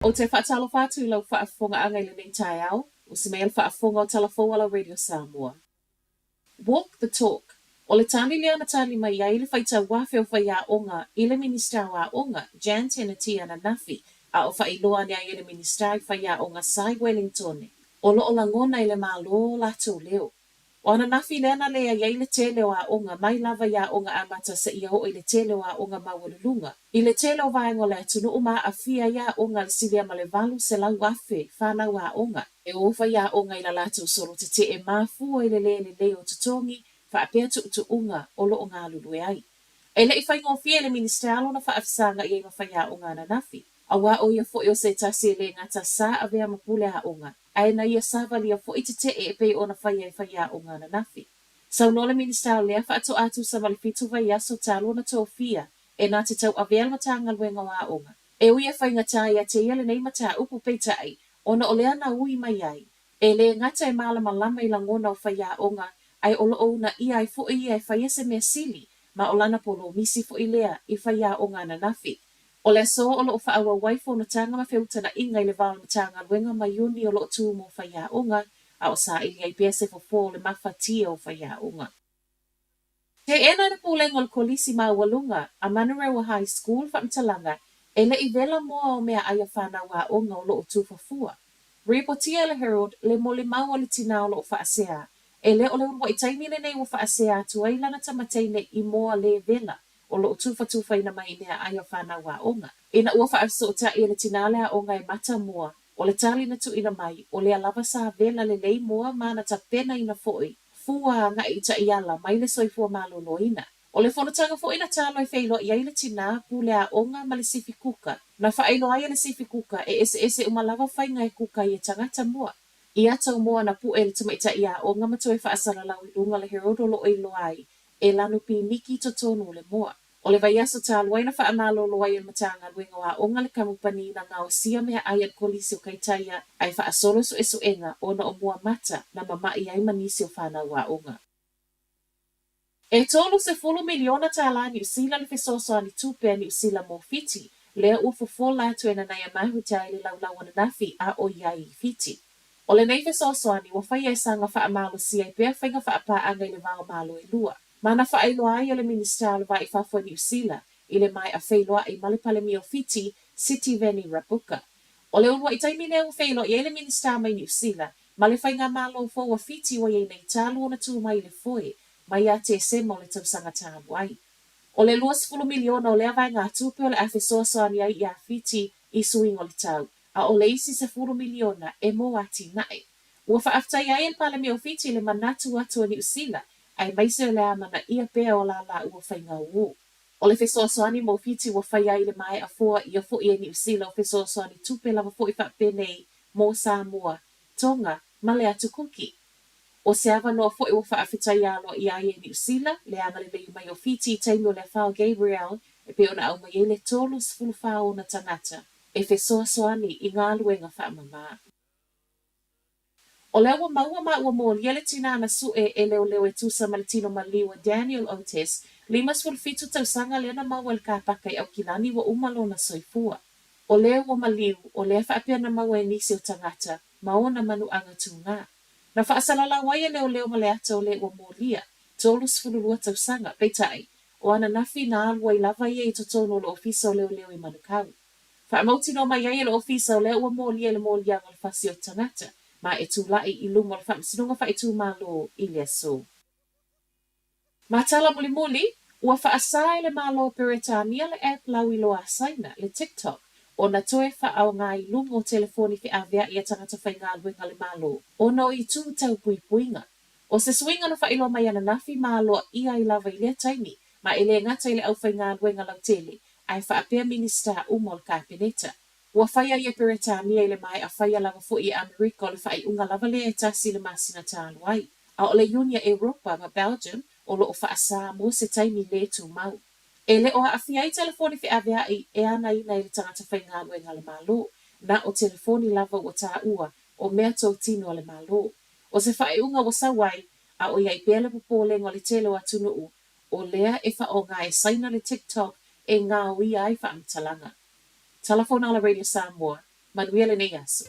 Ou te faatalofa atu i lau faafofogaaga i lenei taeao, usi mai le faafofoga o Tala Fou a la Radio Samoa. Walk the talk. O le tali lea na tali mai ai le faitauafe o faiaoga i le Minisita o Aoga, Jan Tinetti ananafi, a o faailoa ane ai e le Minisita i faiaoga sa i Wellingtone, o lo o lagona e le Malo o latou leo. O ananafi lea na leai ai le tele o aoga mai lava i aoga amata seia oo i le tele o aoga maualuluga. I le tele o vaega o le atunuu ma aafia ai aoga a le silia ma le 800,000 fanau aoga. E o faiaoga i la latou solo tetee mafua i le le lelei o totogi faapea tuutuuga o lo o galulue ai. E le i faigofie i le Minisita lona faafesagai ai ma faiaoga ananafi, aua o ia foi o se tasi e le gata sa avea ma pule aoga, ae na ia savalia foi tetee e pei ona faia e faiaoga ananafi. Saunoa le Minisita o lea faatoa tusa ma le fitu vaiaso talu ona tofia e na te tauavea le Matagaluega o Aoga. E ui e faigata ia te ia lenei mataupu, peitai, ona o lea na ui mai ai, e le gata e malamalama i lagona o faiaoga, ae o lo o uunaia ai foi ia e faia se mea sili, ma o lana polomisi foi lea i faiaoga ananafi. O le aso o lo o faaauau ai fonotaga ma feutanaʻiga i le va o le Matagaluega ma Iuni o lo o tu mo faiaoga, a o saili ai pea se fofo o le mafatia o faiaoga. Teena e le Pulega o le Kolisi Maualuga a Manurewa High School faamatalaga e le i wela moa o meaai a fanau aoga o lo o tufafua. Ripotia e le Herald le molimau a le tinā o lo o faasea, e le o le uluai taimi lenei ua faasea atu ai lana tamateine i moa le wela o lo o tufatufaina mai i meaai a fanau aoga. Ina ua faafesootai e le tinā le aoga e mata moa, o le tali na tuuina mai, o lea lava sa wela lelei moa ma na tapenaina foi fua agai i taiala mai le soifua maloloina. O le fonotaga foi na talo e feiloai ai le tinā, pule aoga ma le sifi kuka. Na faailoa ai e le sifi kuka e eseese uma lava faiga e kuka ai e tagata moa. I ata o moa na puʻe le tamaitai aoga ma toe faasalalau i luga o le Herald o lo o iloa ai e lanu piniki i totonu o le moa. O le vaiaso talu ai na faamalolo ai e le Matagaluega o Aoga le kamupani na gaosia meaai a le Kolisi o Kaitaia ae faasolo suesuega ona o moa mata na mamaʻi ai ma nisi o fanau aoga. E $30 miliona Niu Sila le fesoasoani tupe a Niu Sila mo Fiti, lea ua fofola atu e Nanaia Mahuta i le laulau ananafi a o i ai i Fiti. O lenei fesoasoani ua faia e saga faamalosia ai pea faiga faapaaga i le va o Malo e lua. Ma na faailoa ai e le Minisita o le Va i Fafo a Niu Sila i le maea feiloai ma le Palemia o Fiti, Sitiveni Rabuka. O le uluai taimi lea ua feiloai ai le Minisita mai Niu Sila ma le faigamalo fou a Fiti ua i ai nei talu ona tu mai i le foe mai ia Tesema o le tausaga talu ai. O le 20 miliona o lea vaegatupe o le a fesoasoani ai iā Fiti i suiga o le tau, a o le isi 10 miliona e mo atinae. Ua faafetaia ai e le Palemia o Fiti le manatu atu a Niu Sila aemaise o le amanaia pea o la lāua faiga uō. O le fesoasoani mo Fiti ua faia ai le maea foa ia foi e Niu Sila o fesoasoani tupe lava foi faapenei mo Samoa, Tonga ma le Atu Kuki. O se avanoa foi ua faafetaia aloaia ai e Niu Sila le agalelei mai o Fiti i taimi o le afa o Gabrielle e pei ona aumai ai le 34 o ona tagata e fesoasoani i galuega faamamā. O lea ua maua ma ua molia le tinā na suʻe e leoleo e tusa ma le tino maliu a Daniel Otis, 57 tausaga lea na maua i le kāpaka i Aukilani ua uma lona soifua. O lea ua maliu, o lea faapea na maua e nisi o tagata ma ona manuaga tūgā. Na faasalalau ai e leoleo ma le ata o le ua molia, 32 tausaga, peitai, o ananafi na alu ai lava ia i totonu o le ofisa o leoleo i Manukau. Faamautinoa mai ai e le ofisa o lea ua molia i le moliaga o le fasi o tagata, ma e tulai i luma o le Faamasinoga Faaitumalo i le aso. Ma tala mulimuli, ua faasā e le Malo o Peretania le app lauiloa a Saina, le TikTok, ona toe faaaoga i luga o telefoni feaveai a tagata faigaluega a le Malo, ona o itu tau puipuiga. O se suiga na faailoa mai ananafi ma aloaia ai lava i lea taimi, ma e le gata i le aufaigaluega lautele, ae faapea Minisita uma o le Kapeneta. Ua faia ai e Peretania i le maea faia lava foi e Amerika o le faaiuga lava lea e tasi i le masina talu ai. A o le Iuni a Europa ma Belgium o lo o faasā mo se taimi lē tumau. E le o aafia ai telefoni feaveai e anaina e le tagata faigaluega a le Malo, na o telefoni lava ua taua o mea totino a le Malo. O se faaiuga ua sau ai, a o i ai pea le popolega o le tele o atunuu, o lea e faaaoga e Saina le TikTok e gaoia ai faamatalaga. Tala Fou na la Radio Samoa. Manuia lenei aso.